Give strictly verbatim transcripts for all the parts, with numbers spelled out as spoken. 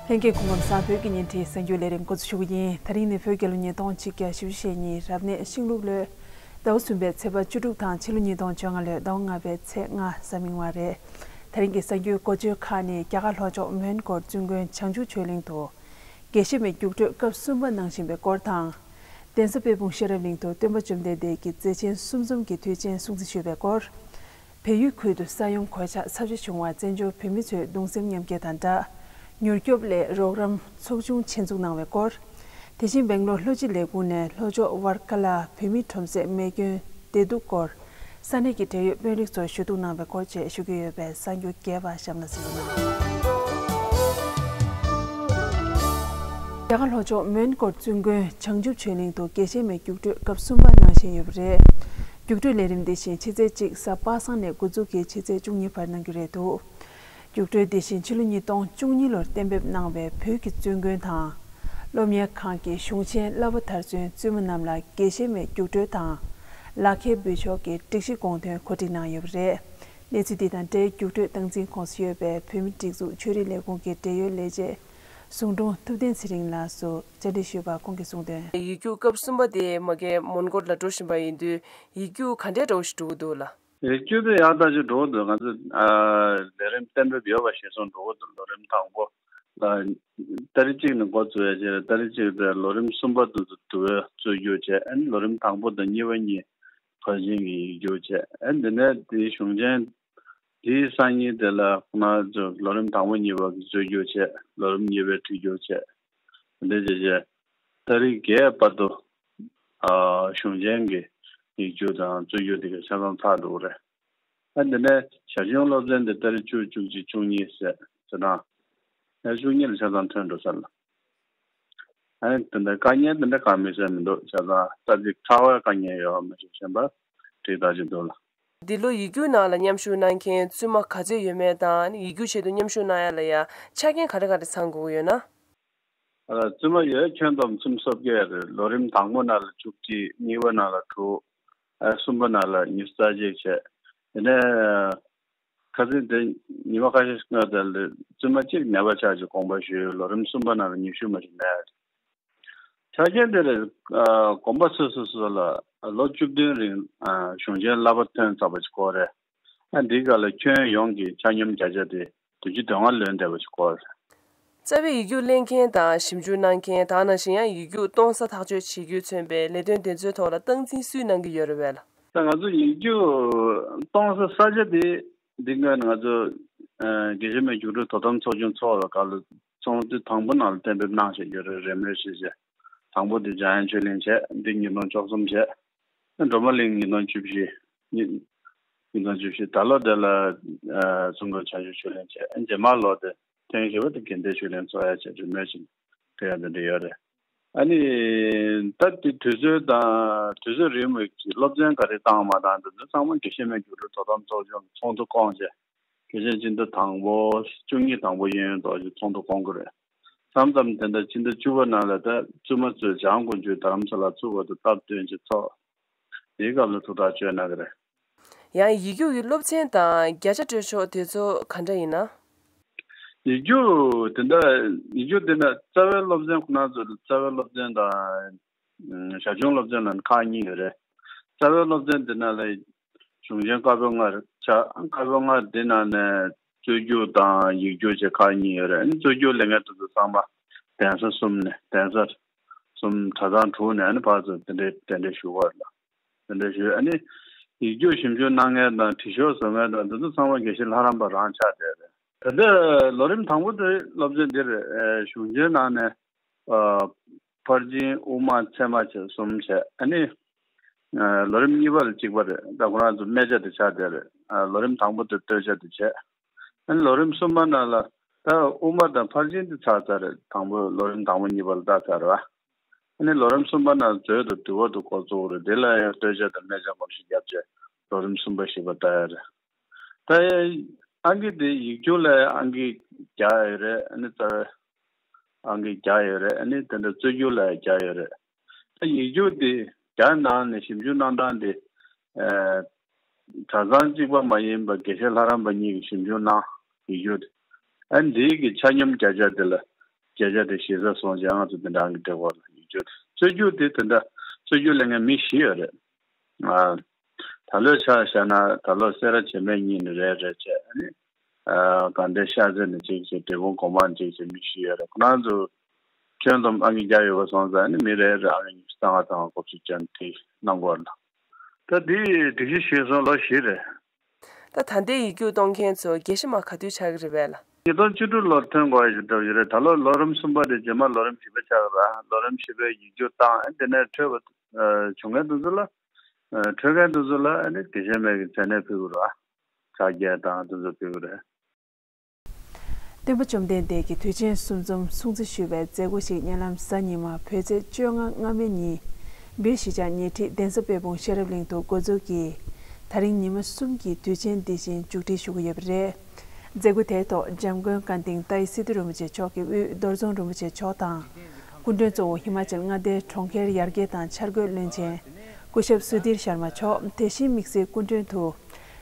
ལྷན་རྒྱས་སྐུ་ཁམས་བཟང་། བོད་ཀྱི་ཉིན་བྲིས་གསར་འགྱུར་ལས་རིམ་འགོ་འཛུགས་ཞུ་གི་ཡིན། དེ་རིང་ནི་བོད་རྒྱལ་ལོ་ཉིས་སྟོང་ཆིག་བརྒྱ་བཞི་བཅུ་ཞེ་གཉིས་རབ་གནས་ཤིང་ལུག་ལོའི་ཟླ་བ་གསུམ་པའི་ཚེས་པ་བཅུ་དྲུག་དང་ཕྱི་ལོ་ཉིས་སྟོང་བཅོ་ལྔ་ལོའི་ཟླ་བ་ལྔ་པའི་ཚེས་ལྔ་གཟའ་མིག་དམར་རེད། དེ་རིང་གི་གསར་འགྱུར་འགོ་བརྗོད་ཁག་ནི། རྒྱ་གར་ལྷོ་ཕྱོགས་མོན་གྷོར་བཙུན་དགོན་བྱང་ཆུབ་ཆོས་གླིང་དུ་དགེ་བཤེས་མའི་རྒྱུགས་སྤྲོད་སྐབས་གསུམ་པ་གནང་བཞིན་པའི་སྐོར་དང་། གདན་ས་དཔལ་སྤུངས་ཤེས་རབ་གླིང་དུ་སྟོན་པ་བཅོམ་ལྡན་འདས་ཀྱི་མཛད་ཆེན་གསུམ་འཛོམས་ཀྱི་དུས་ཆེན་སྲུང་བརྩི་ཞུས་པའི་སྐོར། བལ་ཡུལ་ཁུལ་དུ་ས་ཡོམ་གོད་ཆག་ཚབས་ཆེ་བྱུང་བར་བཙན་བྱོལ་བོད་མི་ཚོས་གདུང་སེམས་མཉམ་སྐྱེད་དང་སྦྲགས། མྱུར་སྐྱོབ་སླད་རོགས་རམ་ཚོགས་ཆུང་ཆེད་འཛུགས་གནང་བའི་སྐོར། དེ་བཞིན་སྦེང་ལོར་ལྷོ་སྤྱི་ལས་ཁུངས་ནས་ལྷོ་ཕྱོགས་ཝར་ཀ་ལ་བོད་མི་ཁྲོམ་སའི་རྨས་སྐྱོན་བདེ་སྡུག་སྐོར། ས་གནས་ཀྱི་འབྲེལ་ཡོད་དཔོན་རིགས་ཚོར་ཞུ་གཏུག་གནང་བའི་སྐོར་བཅས་ཞུ་གི་ཡོད་པས། གསར་འགྱུར་རྒྱས་པ་གཤམ་ལ་གཟིགས་རོགས་གནང་། རྒྱ་གར་ལྷོ་ཕྱོགས་མོན་གྷོར་བཙུན་དགོན་བྱང་ཆུབ་ཆོས་གླིང་དུ་དགེ་བཤེས་མའི་རྒྱུགས་སྤྲོད་སྐབས་གསུམ་པ་གནང་བཞིན་ཡོད་པ་རེད། རྒྱུགས་སྤྲོད་ལས་རིམ་འདི་བཞིན་ཕྱི་ཚེས་གཅིག་གཟའ་པ་སངས་ནས་འགོ་འཛུགས་ཀྱིས་ཕྱི་ཚེས་བཅུ་གཉིས་བར་གནང་རྒྱུ་རེད་འདུག་རྒྱུགས་སྤྲོད་འདི་བཞིན་ཕྱི་ལོ་ཉིས་སྟོང་བཅུ་གཉིས་ལོར་གཏན་འབེབས་གནང་བའི་བོད་ཀྱི་བཙུན་དགོན་དང་། སློབ་གཉེར་ཁང་གི་གཞུང་ཆེན་བསླབ་པ་མཐར་སོན་བཙུན་མ་རྣམས་ལ་དགེ་བཤེས་མའི་རྒྱུགས་སྤྲོད་དང་། ལག་ཁྱེར་འབུལ་ཆོག་གི་སྒྲིག་གཞི་དགོངས་དོན་གོ་སྒྲིག་གནང་ཡོད་པ་རེད། གནས་ཚུལ་འདི་དང་འབྲེལ་རྒྱུགས་སྤྲོད་སྟངས་འཛིན་ཁོངས་སུ་ཡོད་པའི་བོད་མིའི་སྒྲིག་འཛུགས་ཆོས་རིག་ལས་ཁུངས་ཀྱི་འབྲེལ་ཡོད་ལས་བྱེད་ཟུང་དྲུང་ཐུབ་བསྟན་ཚེ་རིང་ལགས་སུ་བཅར་འདྲི་ཞུས་པར་ཁོང་གིས་གསུངས་དོན། ཡིག་རྒྱུགས་སྐབས་གསུམ་པ་དེ་མ་གིར་མོན་གྷོ་ལ་འགྲོ་བཞིན་པ་ཡིན་དུས། ཡིག་རྒྱུགས་ག་འདྲའི་འདྲ་བོ་ཞིག་འགྲོ་གི་འདུག་ལགས། ཡིག་རྒྱུགས་དེ་ཡག་ཐག་ཆོད་འགྲོ་གི་འདུག་ང་ཚོ་ཨ་ལས་རིམ་གཏན་འབེབས་ཡོད་པ་གཞིར་བཟུང་འགྲོ་གི་འདུག་ལོ་རིམ་དང་པོ་ལ་ཏ་རིག་གཅིག་ནས་འགོ་བཙུགས་ཡ་བྱས། ཏ་རིག་གཅིག་དེ་ལོ་རིམ་གསུམ་པ་དེ་ཚོ་དུ་བའི་རྩོད་རྒྱུགས་བྱས། ཨ་ནི་ལོ་རིམ་དང་པོ་དང་གཉིས་པ་གཉིས་ཕར་ཕྱིན་གྱི་ཡིག་རྒྱུགས་བྱས། ཨ་ནི་འདི་ནས་དེའི་གཞུང་ཆེན་དེའི་སང་ཉིན་དེ་ལ་ཁོ་ན་ཚོ་ལོ་རིམ་དང་པོ་གཉིས་པ་གི་རྩོད་རྒྱུགས་བྱས། ལོ་རིམ་གཉིས་པའི་ཁྲིད་རྒྱུགས་བྱས། འདི་བྱས་བྱས། ཏ་རིག་བརྒྱད་བར་དུ་ཨ་གཞུང་ཆེན་གྱི་ཡིག་རྒྱུགས་དང་རྩོད་རྒྱུགས་དེ་ག་ཆ་ཚང་ཚར་འདུག་རེད། ཨ་འདི་ནས་ཞར་བྱུང་སློབ་ཚན་དེ་ཏ་རིག་བཅུ་བཅུ་གཅིག་བཅུ་གཉིས་ཟེར་ཟེར་ན། ཨ་བཅུ་གཉིས་ལ་ཆ་ཚང་ཐོན་འགྲོ་ས་ལ། ཨ་དེ་འདྲ་དཀའ་ངལ་དེ་འདྲ་གང་མི་སེམས་མི་འདུག་ཆ་ཚང་སྟབས་ཀྱིས་ཕྲ་བའི་དཀའ་ངལ་ཡོད་མ་ཞིག་གཞན་པ་འགྲིག་ཐག་ཆོད་འདུག་ལ། འདི་ལོ་ཡིག་རྒྱུགས་ནང་ལ་མཉམ་ཞུགས་གནང་མཁན་བཙུན་མ་ག་ཚོད་ཡོད་མེད་དང་། ཡིག་རྒྱུགས་ཆེད་དུ་མཉམ་ཞུགས་གནང་ཡ་ལ་ཡ་ཆ་རྐྱེན་ག་རེ་ག་རེ་ཚང་དགོས་ཀྱི་ཡོད་ན། ཨ་བཙུན་མ་ཡོད་ཁྱོན་བསྡོམས་བཙུན་མ་སོ་བརྒྱད་རེད། ལོ་རིམ་དང་པོ་ནང་ལ་བཅུ་གཅིག་གཉིས་པ་ནང་ལ་དྲུག་ཨ་གསུམ་པ་ནང་ལ་ཉི་ཤུ་རྩ་གཅིག་བྱས། དེ་ནས་ཁ་སང་དེ་ཉི་མ་ཁ་ཤས་སྔོན་དེ་ལ་བཙུན་མ་གཅིག་ནད་པ་ཆགས་ཀྱི་དགོངས་པ་ཞུས། ལོ་རིམ་གསུམ་པ་ནང་ལ་ཉི་ཤུ་མ་ཞིག་ནད། ཆ་རྐྱེན་དེ་རེད། ཨ་དགོན་པ་སོ་སོ་སོ་ལ་ལོ་བཅུ་བདུན་རིང་ཨ་གཞུང་ཆེན་བསླབ་པ་ཐོན་ཚར་བ་ཞིག་དགོས་རེད། ཨ་འདིའི་སྒང་ལ་ཁྱོན་ཡོངས་ཀྱི་ཆ་སྙོམས་བརྒྱ་ཆ་དེ་བདུན་ཅུ་དོན་ལྔ་ལོན་བསྡད་པ་ཞིག་དགོས་རེད། རྩ་བའི་ཡིག་རྒྱུགས་ལེན་མཁན་དང་ཞིབ་འཇུག་གནང་མཁན། དེ་ནང་བཞིན་ཡང་ཡིག་རྒྱུགས་གཏོང་ས་ཐག་གཅོད་བྱེད་རྒྱུས་མཚོན་པའི་ལས་དོན་དེ་ཚོའི་ཐོག་ལ་སྟངས་འཛིན་སུས་གནང་གི་ཡོད་རེད་པས་ལགས། ད་ང་ཚོ་ཡིག་རྒྱུགས་གཏོང་ས་ས་ཆ་དེ་འདི་སྔོན་ང་ཚོ་ཨ་དགེ་བཤེས་མའི་རྒྱུགས་སྤྲོད་དོ་དམ་ཚོགས་ཆུང་ཚོགས་པའི་སྐབས་ལ་ཚོགས་འདུ་དང་པོ་ནང་ལ་གཏན་འབེབས་གནང་བཞག་ཡོད་རེད། རེམ་རེ་བྱས་བྱས། དང་པོ་དེ་འཇམ་དབྱངས་ཆོས་གླིང་བྱས། འདི་ཉིས་སྟོང་བཅུ་གསུམ་བྱས། སྒྲོལ་མ་གླིང་ཉིས་སྟོང་བཅུ་བཞི། ཉིས་ཉིས་སྟོང་བཅུ་བཞི། ད་ལོ་དེ་ལ་ཨ་བཙུན་དགོན་བྱང་ཆུབ་ཆོས་གླིང་བྱས། རྗེས་མ་ལོ་དེ་ཐེངས་བཞི་པ་དེ་དགེ་ལྡན་ཆོས་གླིང་ཚོགས་ཡ་བྱས། རིན་མེད་ཅིང་འབྲེལ་ཡ་དེ་འདྲ་ཡོད་རེད། ཨ་ནི་ད་དེ་དུས་ཚོད་དང་དུས་ཚོད་རིང་བའི་སློབ་ཚན་ག་རེ་བཏང་མ་བཏང་དེ་ཚོ་ཚང་མ་དགེ་བཤེས་མའི་རྒྱུགས་སྤྲོད་དོ་དམ་ཚོགས་ཆུང་གི་ཚོགས་འདུ་བསྐོང་བྱས། དུས་ཆེན་སྤྱི་ཟླ་དང་པོ་བཅུ་གཉིས་དང་པོ་གཡས་གཡོན་དུ་ཚོགས་འདུ་བསྐོང་གི་རེད། མཚམས་མཚམས་དེ་འདྲ་སྤྱི་ཟླ་བཅུ་པ་ནང་ལ་ད་བཙུན་མ་ཚོས་བྱང་དགོན་ཆུས་རྡ་རམ་ས་ལ་ཚུགས་པ་དང་སྟབས་བསྟུན་གྱི་ཚོགས་དེའི་སྐབས་ལ་ཐུགས་ཐག་གཅོད་གནང་གི་རེད། ཡང་ཡིག་རྒྱུགས་ཀྱི་སློབ་ཚན་དང་བརྒྱ་ཆ་སྤྲོད་ཕྱོགས་དེ་ཚོ་ག་འདྲ་ཡིན་ན། ཡིག་རྒྱུགས་དེ་འདྲ་ཡིག་རྒྱུགས་དེ་འདྲ་རྩ་བའི་སློབ་ཚན་ཁོ་ན་ཚོ་རྩ་བའི་སློབ་ཚན་དང་ཞར་བྱུང་སློབ་ཚན་ལ་ཁག་གཉིས་ཡོད་རེད། རྩ་བའི་སློབ་ཚན་དེ་ནང་ལ་གཞུང་ཆེན་བཀའ་པོད་ལྔ་ཆགས། བཀའ་པོད་ལྔ་དེ་ནང་ནས་རྩོད་རྒྱུགས་དང་ཡིག་རྒྱུགས་བཅས་ཁག་གཉིས་ཡོད་རེད། ཨ་ནི་རྩོད་རྒྱུགས་ལེན་མཁན་དེ་ཚོ་ཚང་མ་གདན་ས་གསུམ་ནས། གདན་ས་གསུམ་གྲྭ་ཚང་དྲུག་ནས་ཨ་ནི་ཕར་ཚུར་དེ་འདྲའི་གདན་འདྲེན་ཞུ་དགོས་རེད་ལ། དེ་འདྲ་ཞུས། ཨ་ནི་ཡིག་རྒྱུགས་ཞིབ་འཇུག་གནང་མཁན་དང་དྲི་ཤོག་བཟོ་མཁན་དང་དེ་ཚོ་ཚང་མ་དགེ་བཤེས་ལྷ་རམས་པ་རང་ཆགས་བསྡད་རེད། ད་ལྟ་ལོ་རིམ་དང་པོ་དེ་སློབ་ཚན་འདིར་ཨ་གཞུང་ཆེན་ནང་ནས་ཨ་ཕར་ཕྱིན་དབུ་མ་ཚད་མ་བཅས་གསུམ་བྱས། ཨ་ནི་ཨ་ལོ་རིམ་གཉིས་པ་ལ་གཅིག་པ་རེད། ད་ཁོ་རང་ཚོ་སྨད་ཆ་དེ་ཆགས་བསྡད་རེད། ཨ་ལོ་རིམ་དང་པོ་དེ་སྟོད་ཆ་དེ་བྱས། ཨ་ནི་ལོ་རིམ་གསུམ་པ་ནང་ལ་ད་དབུ་མ་དང་ཕར་ཕྱིན་དེ་ཚར་ཚར་རེད། དང་པོ་ལོ་རིམ་དང་པོ་གཉིས་པ་ལ་ད་ཚར་བ། ཨ་ནི་ལོ་རིམ་གསུམ་པ་ནང་མཛོད་དང་འདུལ་བ་དེ་འགོ་བཙུགས་རེད། དེ་ལ་ཡང་སྟོད་ཆ་དང་སྨད་ཆ་ངོ་ཤེས་རྒྱབ་བྱས་ལོ་རིམ་གསུམ་པ་བཞི་པ་ལྟ་ཡ་རེད། ད་ཨང་ཀི་དེ་ཡིག་རྒྱུགས་ལ་ཨང་ཀི་བརྒྱ་ཡོད་རེད། ཨ་ནི་རྩ་བའི་ཨང་ཀི་བརྒྱ་ཡོད་རེད། ཨ་ནི་དེ་འདྲ་རྩོད་རྒྱུགས་ལ་བརྒྱ་ཡོད་རེད། ད་ཡིག་རྒྱུགས་དེ་བརྒྱ་ནང་ནས་ཞིབ་འཇུག་གནང་སྟངས་དེ་ཨ་གྲྭ་ཚང་གཅིག་པ་མ་ཡིན་པ་དགེ་བཤེས་ལྷ་རམས་པ་གཉིས་ཀྱིས་ཞིབ་འཇུག་གནང་། ཡིག་རྒྱུགས་དེ། ཨ་འདིའི་གི་ཆ་སྙོམས་བརྒྱ་ཆ་དེ་ལ་ བརྒྱ་ཆ་དེ་ཞེ་ས་སོང་ཅིག་ང་ཚོ་དེ་འདྲ་གི་འབྲེལ་བ་ལ་ཡིག་སྒྱུར་རྩོད་རྒྱུགས་དེ་དེ་འདྲ་རྩོད་རྒྱུགས་ལེན་མཁན་མི་བཞི་ཡོད་རེད། ཨ། ད་ལོའི་ཆ་བཞག་ན་ད་ལོ་སེ་ར་བྱེས་སྨད་གཉིས་ནས་རེད་རེད་བྱས་ཨ་ནི། ཨ། དགའ་ལྡན་ཤར་རྩེ་ནས་གཅིག་བྱས་འབྲས་སྤུངས་གོང་མ་ནས་གཅིག་བྱས་མི་བཞི་ཡོད་རེད། ཁོ་རང་ཚོ་ཁྱོན་བསྡོམས་ཨང་ཀི་བརྒྱ་ཡོད་པ་སོང་ཙང་ཨ་ནི་མི་རེ་རེ་ཨང་ཀི་ཉི་ཤུ་རྩ་ལྔ་རྩ་ལྔ་སྐོར་ཞིག་བཅར་ནས་དེ་གནང་དགོས་རེད། ད་དེ་སྒྲིག་གཞི་ཞུས་སོང་ལོ་བཞི་རེད། ད་ད་ལྟའི་ཡིག་རྒྱུགས་གཏོང་མཁན་ཚོ་རྒྱས་ཤིང་མ་ག་དུས་ཆགས་ཀྱི་རེད་པས་ལགས། ཉིས་སྟོང་བཅུ་དྲུག་ལོར་ཐོན་དགོས་ཡ་ཞིག་འདྲ་བོ་ཞིག་རེད། ད་ལོ་ལོ་རིམ་གསུམ་པ་རེད། རྗེས་མ་ལོ་རིམ་བཞི་པ་ཆགས་ཀྱི་རེད། ལོ་རིམ་བཞི་པའི་ཡིག་རྒྱུགས་བཏང་ཨ་དེ་ནས་འཕྲོས་པ་བྱུང་མཁན་དེ་ཚོ་ལ་འཕྲོས་མཁན་དེ་ཚོ་ལ་ཨ་ནི་དགེ་བཤེས་མའི་གི་མཚན་གནས་ཕུལ་དགོས་རེད། ཕྱག་འཁྱེར་དང་དེ་ཚོ་ཕུལ་དགོས་རེད། སྟོན་པ་བཅོམ་ལྡན་འདས་ཀྱི་དུས་ཆེན་གསུམ་འཛོམས་སྲུང་བརྩི་ཞུ་བའི་མཛད་སྒོ་ཞིག་ཉེ་ལམ་གཟའ་ཉི་མ་བོད་ཚེས་བཅོ་ལྔ་སྔ་མའི་ཉིན་བིར་གཞིས་ཆགས་ཉེ་འཁྲིས་གདན་ས་དཔལ་སྤུངས་ཤེས་རབ་གླིང་དུ་འགོ་འཛུགས་ཀྱིས་ད་རིང་ཉི་མ་གསུམ་གྱི་དུས་ཆེན་འདི་བཞིན་མཇུག་སྒྲིལ་ཞུ་གི་ཡོད་པ་རེད། མཛད་སྒོ་དེའི་ཐོག་འཇམ་མགོན་བཀའ་དབང་ཏཱའི་སི་ཏུ་རིན་པོ་ཆེ་མཆོག་གིས་དབུས་རྡོར་འཛོམས་རིན་པོ་ཆེ་མཆོག་དང་། སྐུ་མགྲོན་གཙོ་བོ་ཧི་མ་ཅལ་མངའ་སྡེའི་གྲོང་ཁྱེར་ཡར་རྒྱས་དང་འཆར་འགོད་བློན་ཆེན་སྐུ་ཞབས་སུ་དྷིར་ཤར་མ་མཆོག་དེ་བཞིན་དམིགས་བསལ་སྐུ་མགྲོན་དུ་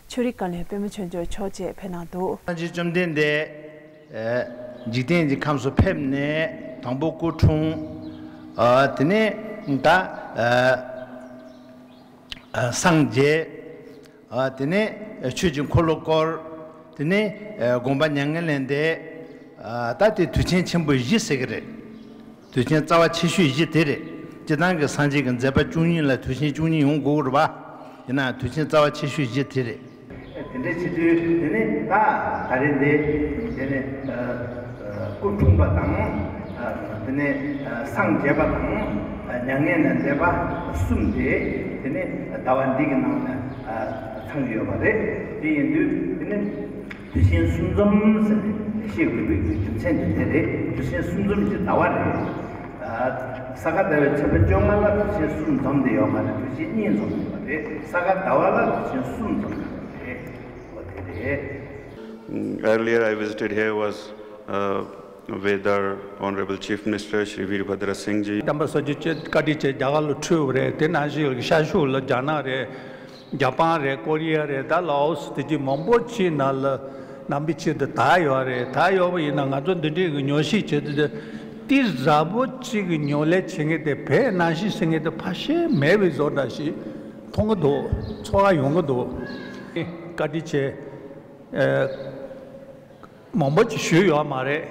ཆོས་རིག་བཀའ་བློན་པད་མ་ཆོས་འབྱོར་མཆོག་བཅས་ཕེབས་གནང་འདུག། སངས་རྒྱས་བཅོམ་ལྡན་འདས་འཇིག་རྟེན་གྱི་ཁམས་སུ་ཕེབས་ནས་དང་པོ་སྐུ་འཁྲུངས། དེ་ནས་ད་སངས་རྒྱས། ཨ། དེ་ནས་ཆོས་ཀྱི་འཁོར་ལོ་བསྐོར། དེ་ནས་ཨ། དགོངས་པ་མྱ་ངན་ལས་འདས། ཨ། ད་དེ་དུས་ཆེན་ཆེན་པོ་བཞི་ཟེར་གི་རེད། དུས་ཆེན་རྩ་བ་ཆེ་ཤོས་བཞི་དེ་རེད། སྤྱིར་བཏང་གི་སངས་རྒྱས་ཀྱི་མཛད་པ་བཅུ་གཉིས་ལ་དུས་ཆེན་བཅུ་གཉིས་ཡོང་དགོས་ཀྱི་རེད་པ། ཡིན་ནའང་དུས་ཆེན་རྩ་བ་ཆེ་ཤོས་བཞི་དེ་རེད། དེ་འདྲ་བྱེད་དུས་དེ་ནས་ད་ད་རེས་འདི་དེ་ནས་ཨ། སྐུ་འཁྲུངས་པ་དང་། དེ་ནས་སངས་རྒྱས་པ་དང་། མྱ་ངན་ལས་འདས་པ་གསུམ་དེ་དེ་ནས་ཟླ་བ་འདི་གི་ནང་ནས་ཚང་ཡོད་པ་རེད། དེ་ཡིན་དུས་དེ་ནས་དུས་ཆེན་གསུམ་འཛོམས་ཟེར་ནས་བཤད་དགོས་པའི་རྒྱུ་མཚན་དེ་དེ་རེད། དུས་ཆེན་གསུམ་འཛོམས་ཀྱི་ཟླ་བ་རེད། ས་ག་ཟླ་བའི་ཚེས་པ་བཅོ་ལྔ་ལ་དུས་ཆེན་གསུམ་འཛོམས་ཏེ་ཡོད་མ་རེད། དུས་ཆེན་གཉིས་འཛོམས་ཡོད་པ་རེད། ས་ག་ཟླ་བ་ལ་དུས་ཆེན་གསུམ་འཛོམས་ཡོད་པ་རེད། འོ་དེ་རེད། Mm, earlier I visited here was, uh, with our Honorable Chief Minister Shri Veerbhadra Singh ji. དམ་པ་སངས་རྒྱས་བཀའ་དྲིན་ཆེ་རྒྱ་གར་ལ་འཁྲུངས་པ་རེད། དེ་ནང་བཞིན་ཤར་ཕྱོགས་ལ་རྒྱ་ནག་རེད། ཇ་པན་རེད། ཀོ་རི་ཡ་རེད། ད་ལའོ་སི་དེ་གྱད་མང་པོ་ཅིག་ནང་ལ་ནང་པའི་ཆོས་དེ་དར་ཡོད་རེད། དར་ཡོད་པ་ཡིན་ན་ང་ཚོ་འདི་འདྲའི་གི་ཉོག་བཤད་བྱེད་དུས་དེ་ཟབ་པོ་ཅིག་གི་ཉོག་ལས་བྱེད་མཁན་དེ་བོད་ནང་བཞིན་བྱེད་མཁན་དེ་ཕལ་ཆེར་མེད་པའི་བཟོ་འདྲ་ཞིག་མཐོང་གི་འདུག། ཚོར་བ་ཡོང་གི་འདུག། བཀའ་དྲིན་ཆེ། ཨེ། མང་པོ་ཅིག་ཞུས་ཡོད་མ་རེད།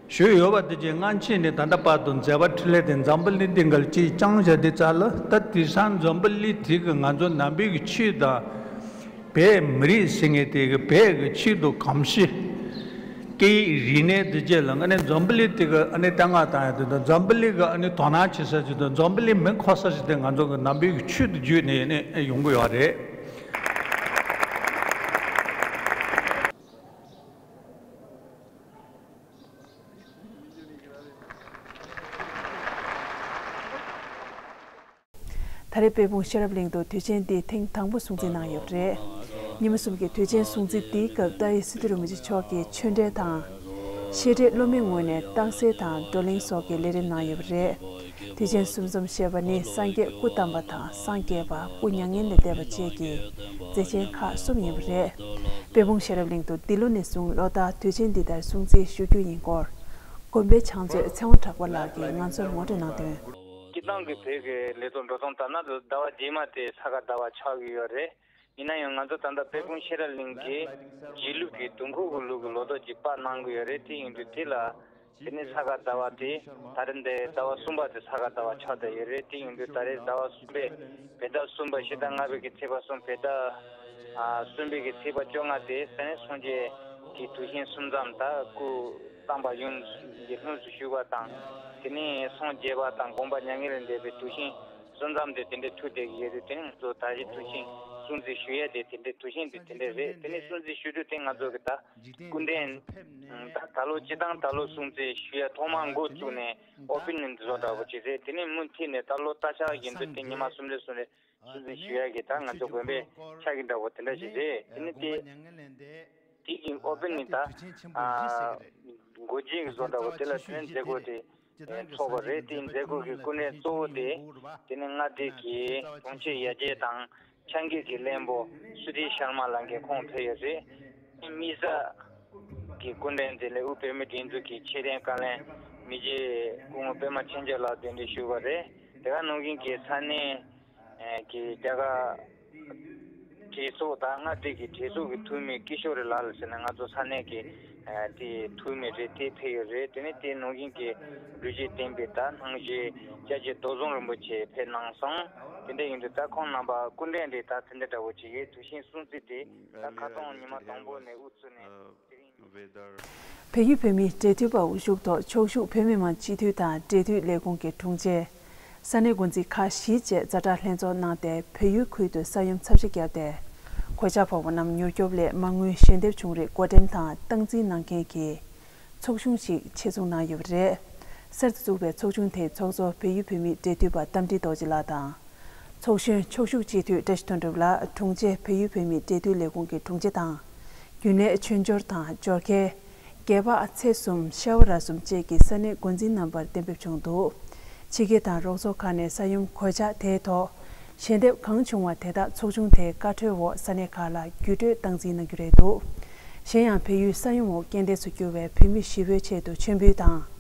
ཞུས་ཡོད་པ་དེ་ཅིག་སྔ་ཕྱི་ནས་ད་ལྟ་བར་དུ་མཛད་པ་འཕྲིན་ལས་དེ་འཛམ་བུ་གླིང་སྟེང་ག་ལ་ཅིག་བསྐྱངས་བཞག་དེ་ཙམ་ལ། ད་དེང་སང་འཛམ་བུ་གླིང་དེ་གི་ང་ཚོ་ནང་པའི་གི་ཆོས་དང་བོད་མི་རིགས་ཟེར་མཁན་དེ་གི་བོད་གི་ཆོས་དང་གོམས་གཤིས་སྐད་ཡིག་རིག་གནས་དེ་ཅིག་ལ་ཨ་ནི་འཛམ་བུ་གླིང་དེ་གི་ཨ་ནི་བསྟོད་བསྔགས་བཏང་ཡ་དེ་དང་འཛམ་བུ་གླིང་གི་ཨ་ནི་དོ་སྣང་བྱེད་ས་ཅིག་དང་འཛམ་བུ་གླིང་མི་མཁོ་ས་ཅིག་དེ་ང་ཚོ་གི་ནང་པའི་གི་ཆོས་དེ་བརྒྱུད་ནས་ཨ་ནི་ཡོང་གི་ཡོད་རེད། ད་རེས་དཔལ་སྤུངས་ཤེས་རབ་གླིང་དུ་དུས་ཆེན་འདི་ཐེངས་དང་པོ་སྲུང་བརྩི་གནང་ཡོད་པ་རེད། ཉི་མ་གསུམ་གྱི་དུས་ཆེན་སྲུང་བརྩི་འདིའི་སྐབས་ཏཱའི་སི་ཏུ་རིན་པོ་ཆེ་མཆོག་གིས་ཆོས་འབྲེལ་དང་། བཤད་གྲྭའི་སློབ་མའི་ངོས་ནས་རྟགས་གསལ་དང་བགྲོ་གླེང་སོགས་ཀྱི་ལས་རིམ་གནང་ཡོད་པ་རེད། དུས་ཆེན་གསུམ་འཛོམས་ཞེས་པ་ནི་སངས་རྒྱས་སྐུ་བལྟམས་པ་དང་སངས་རྒྱས་པ། སྐུ་མྱ་ངན་ལས་འདས་པ་བཅས་ཀྱི་མཛད་ཆེན་ཁག་གསུམ་ཡིན་པ་རེད། དཔལ་སྤུངས་ཤེས་རབ་གླིང་དུ་འདི་ལོ་ནས་བཟུང་ལོ་ལྟར་དུས་ཆེན་འདི་ལྟར་སྲུང་བརྩི་ཞུ་རྒྱུ་ཡིན་སྐོར། དགོན་པའི་བྱང་མཛོད་ཚེ་དབང་གྲགས་པ་ལགས་ཀྱིས་ང་ཚོར་ངོ་སྤྲོད་གནང་དོན། སྤྱིར་བཏང་གི་བོད་ཀྱི་ལས་ཐོག་འགྲོ་སྟངས་ལྟར་ན་ཟླ་བ་རྗེས་མ་དེ་ས་ག་ཟླ་བ་ཆགས་ཀྱི་ཡོད་རེད། ཡིན་ན་ཡང་ང་ཚོ་ད་ལྟ་དཔལ་སྤུངས་ཤེས་རབ་གླིང་གིས་རྗེས་ལུས་ཀྱི་དུས་འཁོར་གྱི་ལུགས་ཀྱི་ལོ་ཐོ་ཅིག་པར་གནང་གི་ཡོད་རེད། དེ་ཡིན་དུས་དེ་ལ་དེ་ནས་ས་ག་ཟླ་བ་དེ་ད་རེས་འདི་ཟླ་བ་གསུམ་པ་དེ་ས་ག་ཟླ་བ་ཆགས་བསྡད་ཡོད་རེད། དེ་ཡིན་དུས་ད་རེས་ཟླ་བ་གསུམ་པའི་བོད་ཟླ་གསུམ་པ་ཕྱི་ཟླ་ལྔ་པའི་གི་ཚེས་པ་གསུམ། བོད་ཟླ་ཨ་གསུམ་པའི་གི་ཚེས་པ་བཅོ་ལྔ་དེ་ས་གནས་སངས་རྒྱས་ཀྱི་དུས་ཆེན་གསུམ་འཛོམས་དང་སྐུ་བལྟམས་པ་ཡུམ་གྱི་ལྷུམས་སུ་ཞུགས་པ་དང་། དེ་ནས་སངས་རྒྱས་པ་དང་དགོངས་པ་མྱ་ངན་ལས་འདས་པའི་དུས་ཆེན་གསུམ་འཛོམས་དེ་དེ་འདྲའི་ཐུག་བསྡད་ཀྱི་ཡོད་དུས་དེ་ནས་ང་ཚོ་ད་གཞི་དུས་ཆེན་སྲུང་བརྩི་ཞུ་ཡ་དེ་དེ་འདྲའི་དུས་ཆེན་དེ་དེ་འདྲའི་རེད། དེ་ནས་སྲུང་བརྩི་ཞུ་དུས་དེ་ང་ཚོ་གི་ད་སྐུ་མགྲོན་ད་ད་ལོ་སྤྱིར་བཏང་ད་ལོ་སྲུང་བརྩི་ཞུ་ཡ་ཐོག་མར་འགོ་བཙུགས་ནས་ཨོ་པེ་ནིང་བཟོ་འདྲ་པོ་ཅིག་རེད། དེ་ནས་མུ་མཐུད་ནས་ད་ལོ་ལྟ་ཞག་ཡིན་དུས་དེ་ཉི་མ་གསུམ་རེ་གསུམ་རེ་སྲུང་བརྩི་ཞུ་ཡ་གི་ད་ང་ཚོ་དགོན་པའི་ཕྱག་གི་འདྲ་པོ་དེ་འདྲ་ཞིག་རེད། དེ་ནས་དེ་དེ་གི་ཨོ་པེ་ནིང་ད་ཨ་འགོ་འབྱེད་ཀྱི་བཟོ་འདྲ་པོ་དེ་ལ་དེ་ནས་མཛད་སྒོ་དེ་ཚོགས་པ་རེད། དེ་མཛད་སྒོ་གི་སྐུ་མགྲོན་གཙོ་བོ་དེ་དེ་ནས་མངའ་སྡེ་གི་གྲོང་ཁྱེར་ཡར་རྒྱས་དང་ཕྱག་འགན་གྱི་བློན་པོ་སུ་དྷིར་ཤར་མ་ལགས་ཀྱིས་ཁོང་ཕེབས་ཡོད་རེད། དམིགས་བསལ་གྱི་སྐུ་མགྲོན་དེ་ལས་དབུས་བོད་མིའི་སྒྲིག་འཛུགས་ཀྱི་ཆེད་དོན་བཀའ་བློན་ མི་རྗེ་སྐུ་ངོ་པད་མ་ཆོས་རྒྱལ་ལགས་གདན་འདྲེན་ཞུས་པ་རེད། དེ་ག་ནང་བཞིན་གྱི་ས་གནས་ཀྱི་རྒྱ་གར་གྲོས་ཚོགས་དང་མངའ་སྡེ་གི་གྲོས་ཚོགས་ཀྱི་འཐུས་མི་སྐྱིད་ཤོད་རེ་ལགས་ལ་ཟེར་ནས་ང་ཚོ་ས་གནས་ཀྱི་དེ་འཐུས་མི་རེ་དེ་ཕེབས་ཡོད་རེད། དེ་ནས་དེ་ནང་བཞིན་གྱི་འབྲུག་རྗེ་བསྟན་པའི་ད་སྣང་བཞི་སྐྱབས་རྗེ་རྡོར་འཛོམས་རིན་པོ་ཆེ་ཕེབས་གནང་སོང་། དེ་འདྲ་ཡིན་དུས་ད་ཁོང་རྣམ་པ་སྐུ་མགྲོན་རེ་ད་དེ་འདྲ་འདྲ་བོ་ཅིག་ཡོད། དུས་ཆེན་སྲུང་བརྩི་དེ་ད་ཁ་སྟོང་ཉི་མ་དང་པོ་ནས་དབུ་བཙུགས་ནས་དེ་རིང་། བལ་ཡུལ་བོད་མིའི་འབྲེལ་མཐུད་པ་འུ་ཤུག་ཐོག་ཕྱོགས་བཞུགས་བོད་མི་མང་སྤྱི་འཐུས་དང་འབྲེལ་མཐུད་ལས་ཁུངས་ཀྱི་དྲུང་ཆེ། ས་གནས་འགོ་འཛིན་ཁག་བཞི་བཅས་ཛ་དྲག་ལྷན་ཚོགས་གནང་སྟེ། བལ་ཡུལ་ཁུལ་དུ་ས་ཡོམ་ཚབས་ཆེ་བརྒྱབ་སྟེ། གོད་ཆག་ཕོག་པ་རྣམས་མྱུར་སྐྱོབ་སླད་མ་དངུལ་ཞལ་འདེབས་བྱུང་རིགས་བགོ་འགྲེམས་དང་སྟངས་འཛིན་གནང་མཁན་གྱི་ཚོགས་ཆུང་ཞིག་ཆེད་བཙུགས་གནང་ཡོད་པ་རེད། གསར་དུ་བཙུགས་པའི་ཚོགས་ཆུང་དེའི་ཚོགས་གཙོ་བལ་ཡུལ་བོད་མིའི་འབྲེལ་མཐུད་པ་རྟ་མགྲིན་རྡོ་རྗེ་ལགས་དང་། ཚོགས་གཞོན་ཕྱོགས་བཞུགས་སྤྱི་འཐུས་བཀྲ་ཤིས་དོན་གྲུབ་ལགས་དྲུང་ཆེ་བལ་ཡུལ་བོད་མིའི་འབྲེལ་མཐུད་ལས་ཁུངས་ཀྱི་དྲུང་ཆེ་དང་། རྒྱུན་ལས་ཆོས་འབྱོར་དང་འབྱོར་མཁན། རྒྱལ་འབག་ཚེ་གསུམ་ཤ་བ་ར་གསུམ་བཅས་ཀྱི་ས་གནས་འགོ་འཛིན་རྣམ་པར་གཏན་འབེབས་བྱུང་འདུག་ཕྱི་རྒྱལ་དང་རོགས་ཚོགས་ཁག་ནས་ས་ཡོམ་གོད་ཆག་དེའི་ཐོག་ཞལ་འདེབས་གང་བྱུང་བ་དེ་དག་ཚོགས་ཆུང་དེའི་བཀའ་འཁྲོལ་འོག་ས་གནས་ཁག་ལ་བརྒྱུད་སྤྲོད་སྟངས་འཛིན་གནང་རྒྱུ་རེད་འདུག་གཞན་ཡང་བལ་ཡུལ་ས་ཡོམ་འོག་རྐྱེན་འདས་སུ་གྱུར་བའི་བོད་མི་ཞི་བའི་ཆེད་དུ་མཆོད་འབུལ་དང་།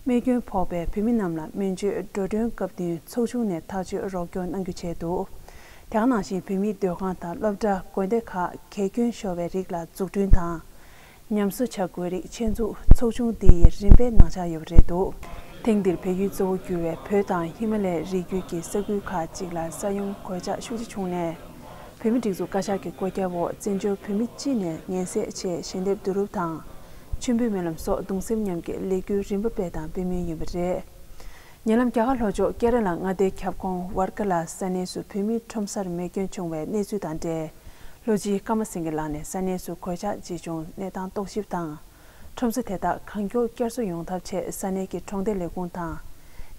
རྨས་སྐྱོན་ཕོག་པའི་བོད་མི་རྣམས་ལ་སྨན་བཅོས་འགྲོ་གྲོན་སྐབས་བསྟུན་ཚོགས་ཆུང་ནས་ཐག་གཅོད་རོགས་སྐྱོར་གནང་རྒྱུ་བྱས་འདུག་དེ་ག་ནང་བཞིན་བོད་མིའི་སྡོད་ཁང་དང་སློབ་གྲྭ་དགོན་སྡེ་ཁག་གེ་སྐྱོན་ཤོར་བའི་རིགས་ལ་འཛུགས་སྐྲུན་དང་། ཉམས་གསོ་བྱ་དགོས་རིགས་ཆེད་འཛུགས་ཚོགས་ཆུང་འདི་ཡི་རིམ་པས་གནང་འཆར་ཡོད་པ་རེད་འདུག་ཐེངས་འདིར་བལ་ཡུལ་གཙོ་བོ་གྱུར་བའི་བོད་དང་ཧི་མ་ལའི་རི་རྒྱུད་ཀྱི་ས་ཁུལ་ཁག་ཅིག་ལ་ས་ཡོམ་གོད་ཆག་ཤུགས་ཆེ་བྱུང་ནས། བོད་མིའི་སྒྲིག་འཛུགས་བཀའ་ཤག་གི་བཀོད་ཁྱབ་འོག་བཙན་བྱོལ་བོད་མི་སྤྱི་ནས་ངལ་སེལ་ཆེད་ཞལ་འདེབས་བསྡུ་རུབ་དང་། མཆོད་འབུལ་སྨོན་ལམ་སོགས་གདུང་སེམས་མཉམ་སྐྱེད་ལས་འགུལ་རིམ་པ་སྤེལ་དང་སྤེལ་མུས་ཡིན་པ་རེད། ཉེ་ལམ་རྒྱ་གར་ལྷོ་ཕྱོགས་ཀེ་ར་ལ་མངའ་སྡེའི་ཁྱབ་ཁོངས་ཝར་ཀ་ལ་ས་གནས་སུ་བོད་མིའི་ཁྲོམ་སར་རྨས་སྐྱོན་བྱུང་བའི་གནས་ཚུལ་དང་འབྲེལ། ལྷོ་སྤྱི་ཀརྨ་སེང་གེ་ལགས་ནས་ས་གནས་སུ་གོད་ཆག་ཇི་བྱུང་གནས་སྟངས་རྟོག་ཞིབ་དང་། ཁྲོམ་ས་དེ་དག་གང་མགྱོགས་བསྐྱར་གསོ་ཡོང་ཐབས་ཆེད་ས་གནས་ཀྱི་གྲོང་སྡེ་ལས་ཁུངས་དང་།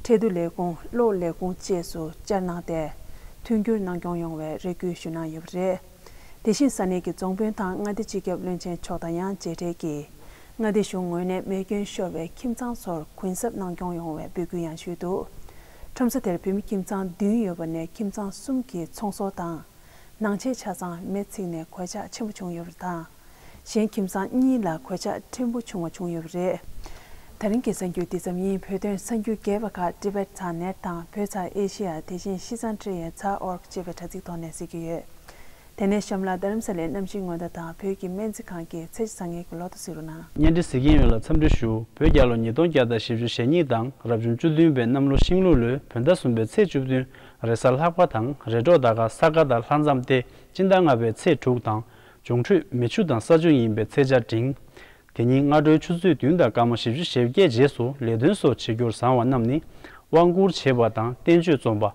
ཁྲལ་བསྡུ་ལས་ཁུངས། གློག་ལས་ཁུངས་བཅས་སུ་བཅར་གནང་སྟེ། མཐུན་འགྱུར་གནང་སྐྱོང་ཡོང་བའི་རེ་སྐུལ་ཞུ་གནང་ཡོད་པ་རེད། དེ་བཞིན་ས་གནས་ཀྱི་རྫོང་དཔོན་དང་མངའ་སྡེ་སྤྱི་ཁྱབ་བློན་ཆེན་མཆོག་དང་ཡང་མཇལ་འཕྲད་ཀྱིས། མངའ་སྡེ་གཞུང་ངོས་ནས་རྨས་སྐྱོན་ཤོར་བའི་ཁྱིམ་ཚང་ཚོར་གུན་གསབ་གནང་སྐྱོང་ཡོང་བའི་འབོད་སྐུལ་ཡང་ཞུས་འདུག་ཁྲོམ་ས་དེར་བོད་མི་ཁྱིམ་ཚང་བདུན་ཡོད་པ་ནས་ཁྱིམ་ཚང་གསུམ་གྱི་ཚོང་ཟོག་དང་། ནང་ཆས་ཆ་ཚང་མེ་ཚིག་ནས་གོད་ཆག་ཆེན་པོ་བྱུང་ཡོད་པ་དང་། གཞན་ཁྱིམ་ཚང་གཉིས་ལ་གོད་ཆག་ཕྲན་བུ་བྱུང་བ་བྱུང་ཡོད་པ་རེད། ད་རིང་གི་གསར་འགྱུར་འདི་ཙམ་ཡིན། བོད་དོན་གསར་འགྱུར་རྒྱས་པ་ཁག་Tibet ཚ་ནེཊ་དང་བོད་ཚ་ཨེ་ཤི་ཡ་དེ་བཞིན་ཤི་ཚང་ཁྲི་ཡའི་ཚ་ཨོར་ཅེས་པའི་དྲ་ཚིགས་ཐོག་ནས་གཟིགས་ཀྱི་ཡོད། དེ་ནས་གཤམ་ལ་རྡ་རམ་ས་ལའི་གནམ་གཤིས་སྔོན་བརྡ་དང་བོད་ཀྱི་སྨན་རྩིས་ཁང་གི་ཚེས་བཟང་ངན་གྱི་ལོ་ཐོ་གཟིགས་རོགས་གནང་། བརྙན་འཕྲིན་གཟིགས་མཁན་ཡོངས་ལ་འཚམས་འདྲི་ཞུ། བོད་རྒྱལ་ལོ་ཉིས་སྟོང་བརྒྱ་དང་བཞི་བཅུ་ཞེ་གཉིས་དང་རབ་བྱུང་བཅུ་བདུན་པའི་གནམ་ལོ་ཤིང་ལུག་ལོའི་བོད་ཟླ་གསུམ་པའི་ཚེས་བཅུ་བདུན་རེས་གཟའ་ལྷག་པ་དང་རེས་གྲོགས་ཟླ་སྐར་ས་ག་ཟླ་ལྷ་མཚམས་ཏེ་སྤྱི་ཟླ་ལྔ་པའི་ཚེས་དྲུག་དང་། འབྱུང་འཕྲོད་མེ་ཆུ་དང་ས་ཆུ་ཡིན་པའི་ཚེས་ཆ་འབྲིང་། དེ་ཉིན་སྔ་དྲོའི་ཆུ་ཚོད་བདུན་དང་སྐར་མ་བཞི་བཅུ་ཞེ་བརྒྱད་རྗེས་སུ་ལས་དོན་སོགས་བྱེད་རྒྱུར་བཟང་བ་རྣམས་ནི། དབང་བསྐུར་བྱེད་པ་དང་བསྟན་བཅོས་རྩོམ་པ།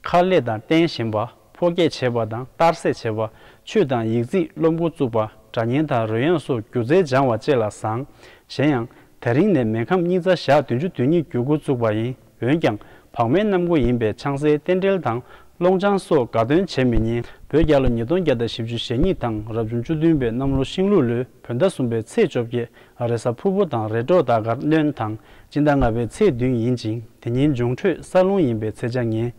མཁར་ལས་དང་རྟེན་བཞེངས་པ། ཕོ་སྐྱེས་བྱེད་པ་དང་གཏར་སྲེག་བྱེད་པ། ཆོས་དང་ཡིག་རྩིས་སློབ་འགོ་བཙུགས་པ། སྒྲ་སྙན་དང་རོལ་དབྱངས་སོགས་སྒྱུ་རྩལ་སྦྱང་བ་བཅས་ལ་བཟང་། གཞན་ཡང་། དེ་རིང་ནས་མེ་ཁམས་སྙིགས་རྩ་ཞག་བདུན་ཅུ་དོན་གཉིས་བརྒྱུད་འགོ་བཙུགས་པ་ཡིན། འོན་ཀྱང་། བག་མེད་གནམ་སྒོ་ཡིན་པས་ཆང་སའི་རྟེན་འབྲེལ་དང་། སློང་ཆང་སོགས་དགའ་སྟོན་བྱེད་མི་ཉན། བོད་རྒྱལ་ལོ་ཉིས་སྟོང་བརྒྱ་དང་བཞི་བཅུ་ཞེ་གཉིས་དང་རབ་བྱུང་བཅུ་བདུན་པའི་གནམ་ལོ་ཤིང་ལུག་ལོའི་བོད་ཟླ་གསུམ་པའི་ཚེས་བཅོ་བརྒྱད་རེས་གཟའ་ཕུར་བུ་དང་རེས་གྲོགས་ཟླ་སྐར་སྣོན་དང་སྤྱི་ཟླ་ལྔ་པའི་ཚེས་བདུན་ཡིན་ཅིང་། དེ་ཉིན་འབྱུང་འཕྲོད་ས་རླུང་ཡིན་པའི་ཚེས་ཆ་ངན།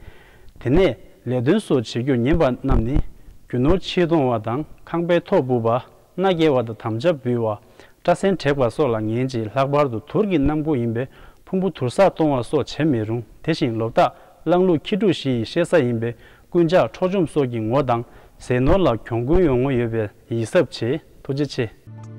དེ་ནས་ལས་དོན་སོགས་བྱེད་རྒྱུར་ཉན་པ་རྣམས་ནི། རྒྱུ་ནོར་ཕྱིས་གཏོང་བ་དང་ཁང་པའི་ཐོག་སྦུབ་པ། མནའ་སྐྱེལ་བ་དང་དམ་བཅའ་འབུལ་བ། སྐྲ་སེན་བྲེག་པ་སོགས་ལ་ངན་ཅིང་། ལྷག་པར་དུ་དུར་གྱི་གནམ་སྒོ་ཡིན་པས་ཕུང་པོ་དུར་སག་གཏོང་བ་སོགས་བྱེད་མི་རུང་། དེ་བཞིན་ལོ་རྟགས་གླང་ལུག་ཁྱི་འབྲུག་བཞི་ཡི་བཤད་ས་ཡིན་པས་རྐུན་ཇག་འཕྲོག་བཅོམ་སོགས་ཀྱི་ངོ་དང་ཟས་ནོར་ལ་གྱོང་གུན་ཡོང་ངོ་ཡོད་པས་ཡིད་གཟབ་བྱེད། ཐུགས་རྗེ་ཆེ།